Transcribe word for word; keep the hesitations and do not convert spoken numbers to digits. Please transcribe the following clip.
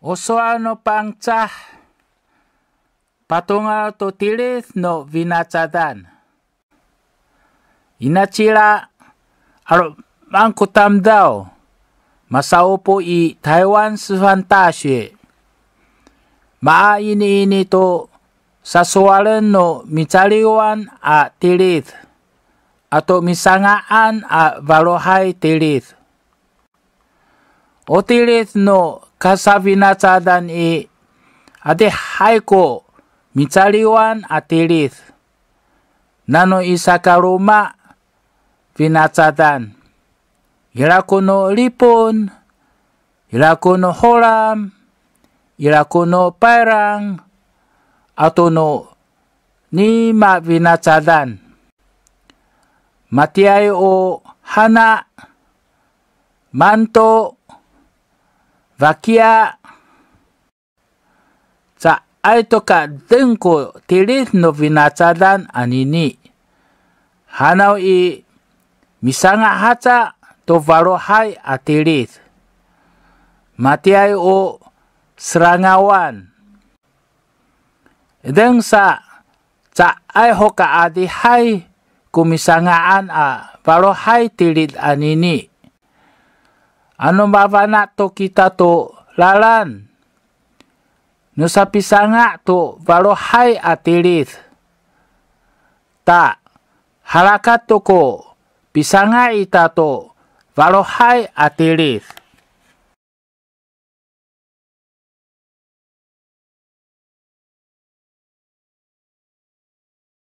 O sowal no Pangcah, patongal to tilid no finacadan. Inacila, 'aloman ko tamdaw, masa'opo i Taywan Sifan Tashi. Maainiini to sasowalen no micaliwan a tilid, ato misanga'an a falohay tilid. O tilid no kasafinacadan i, adihay ko micaliwan a tilid. Nano i sakaloma finacadan. Ira ko no Lipon, ira ko no Holam, ira ko no Payrang, ato no nima finacadan. Matiyaay o Hana, Manto, Fakiya, caay to ka deng ko tilid no finacadan anini. Hanaw i, misanga' haca to falohay a tilid. Matiyaay o Serangawan. Deng sa, caay ho ka adihay ko misanga'an a falohay tilid anini. Ano mafana' to kita to lalan no sapisanga' to falohay a tilid, ta halakat to ko pisanga' ita to falohay a tilid.